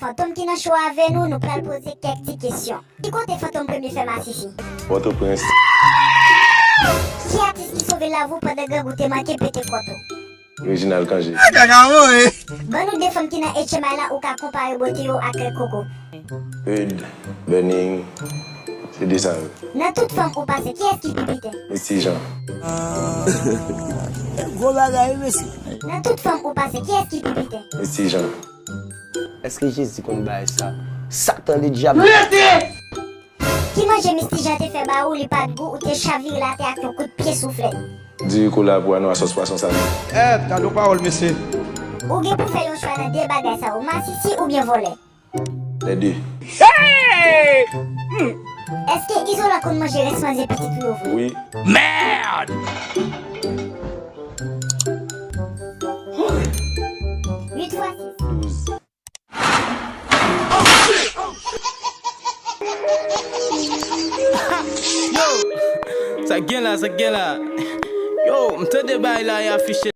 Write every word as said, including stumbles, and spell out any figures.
Fantom ki nan cho avè nou, nou pral poze kèk ti kesyon. Ki kote Fantom premye fè masisi? Pòtoprens. Ki atis ki sove lavi w pandan grangou te manke pete kòt ou? Reginald Cangé. Kaka mwen. Ban nou de fanm ki nan H M I la ou ka konpare bote yo ak lè koko. Eud, Burning, se de sa yo. Nan tout fanm ou pase, kiyès ki pi biten? Misty Jean. Gwo bagay, wi, mesye. Nan tout fanm ou pase, kiyès ki pi biten? Misty Jean. Èske Jezi konn bagay sa? Satan le dyab. Ki manje Misty Jean te fè ba ou, li pa t gou, ou te chavire l atè ak yon kout pye souflèt? Diri kola pou anwa sòs pwason sale. Èd, gade yon pawòl, mesye. Ou gen pou fè yon chwa nan de bagay sa yo, masisi oubyen vòlè? Lè de. Èske Izolan konn manje rès manzè pitit ou yo vre? Wi. Mèd! Uit fwa sis. Douz. Yo, sa k gen la, sa k gen la. Yo, m tande bagay la e afiche.